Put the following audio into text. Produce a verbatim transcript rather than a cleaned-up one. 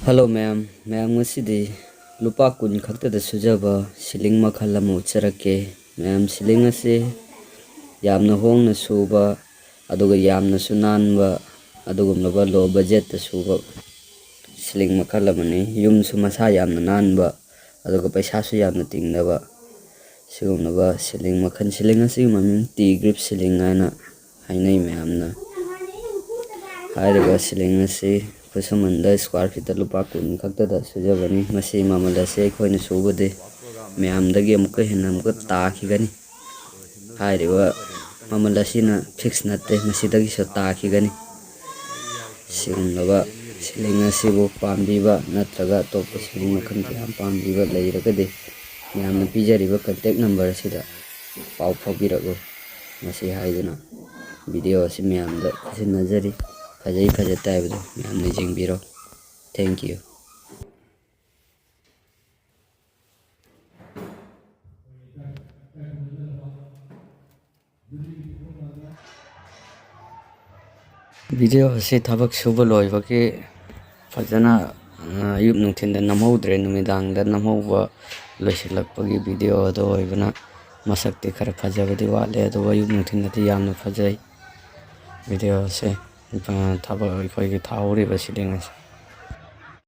Hello ꯃꯌꯥꯝ, ꯃꯌꯥꯝ ꯉꯁꯤꯗꯤ ꯂꯨꯄꯥ ꯀꯨꯟ ꯈꯛꯇꯗ ꯁꯨꯖꯕ ceiling ꯃꯈꯜ ꯑꯃ ꯎꯠꯆꯔꯛꯀꯦ꯫ ꯃꯌꯥꯝ, ceiling ꯑꯁꯤ ꯌꯥꯝꯅ ꯍꯣꯡꯅ ꯁꯨꯕ, ꯑꯗꯨꯒ ꯌꯥꯝꯅꯁꯨ ꯅꯥꯟꯕ, ꯑꯗꯨꯒꯨꯝꯂꯕ low budgetꯇ ꯁꯨꯕ ceiling ꯃꯈꯜ ꯑꯃꯅꯤ꯫ ꯌꯨꯝꯁꯨ ꯃꯁꯥ ꯌꯥꯝꯅ ꯅꯥꯟꯕ, ꯑꯗꯨꯒ ꯄꯩꯁꯥꯁꯨ ꯌꯥꯝꯅ ꯇꯤꯡꯗꯕ, ꯁꯤꯒꯨꯝꯂꯕ ceiling ꯃꯈꯜ꯫ Ceiling ꯑꯁꯤꯒꯤ ꯃꯃꯤꯡ T-grip ceiling ꯍꯥꯏꯅ ꯍꯥꯏꯅꯩ ꯃꯌꯥꯝꯅ꯫ ꯍꯥꯏꯔꯤꯕ ceiling ꯑꯁꯤ ꯈꯨꯠꯁꯨꯃꯟꯗ square feetꯇ ꯂꯨꯄꯥ ꯀꯨꯟ ꯈꯛꯇꯗ ꯁꯨꯖꯕꯅꯤ꯫ ꯃꯁꯤ ꯃꯃꯜ ꯑꯁꯤ ꯑꯩꯈꯣꯏꯅ ꯁꯨꯕꯗꯤ ꯃꯌꯥꯝꯗꯒꯤ ꯑꯃꯨꯛꯀ ꯍꯦꯟꯅ ꯑꯃꯨꯛꯀ ꯇꯥꯈꯤꯒꯅꯤ꯫ ꯍꯥꯏꯔꯤꯕ ꯃꯃꯜ ꯑꯁꯤꯅ fix ꯅꯠꯇꯦ, ꯃꯁꯤꯗꯒꯤꯁꯨ ꯇꯥꯈꯤꯒꯅꯤ꯫ ꯁꯤꯒꯨꯝꯂꯕ ceiling ꯑꯁꯤꯕꯨ ꯄꯥꯝꯕꯤꯕ ꯅꯠꯇ꯭ꯔꯒ ꯑꯇꯣꯞꯄ ceiling ꯃꯈꯜ ꯀꯌꯥ ꯄꯥꯝꯕꯤꯕ ꯂꯩꯔꯒꯗꯤ, ꯃꯌꯥꯝꯅ ꯄꯤꯖꯔꯤꯕ contact number ꯑꯁꯤꯗ ꯄꯥꯎ ꯐꯥꯎꯕꯤꯔꯛꯎ꯫ ꯃꯁꯤ ꯍꯥꯏꯗꯨꯅ video ꯑꯁꯤ ꯃꯌꯥꯝꯗ ꯈꯨꯠꯁꯤꯟꯅꯖꯔꯤ꯫ ꯐꯖꯩ ꯐꯖꯗꯦ ꯍꯥꯏꯕꯗꯨ ꯃꯌꯥꯝꯅ ꯌꯦꯡꯕꯤꯔꯣ꯫ Thank you꯫ Video ꯑꯁꯤ ꯊꯕꯛ ꯁꯨꯕ ꯂꯣꯏꯕꯒꯤ ꯐꯖꯅ, ꯑ, ꯑꯌꯨꯛ ꯅꯨꯡꯊꯤꯟꯗ ꯅꯝꯍꯧꯗ꯭ꯔꯦ, ꯅꯨꯃꯤꯗꯥꯡꯗ ꯅꯝꯍꯧꯕ ꯂꯣꯏꯁꯤꯜꯂꯛꯄꯒꯤ video ꯑꯗꯨ ꯑꯣꯏꯕꯅ ꯃꯁꯛꯇꯤ ꯈꯔ ꯐꯖꯕꯗꯤ ꯋꯥꯠꯂꯦ, ꯑꯗꯨꯕꯨ ꯑꯌꯨꯛ ꯅꯨꯡꯊꯤꯟꯗꯗꯤ ꯌꯥꯝꯅ ꯐꯖꯩ video ꯑꯁꯦ꯫ ꯑ, ꯊꯕꯛ ꯑꯩꯈꯣꯏꯒꯤ ꯊꯥꯍꯧꯔꯤꯕ ceiling ꯑꯁꯦ꯫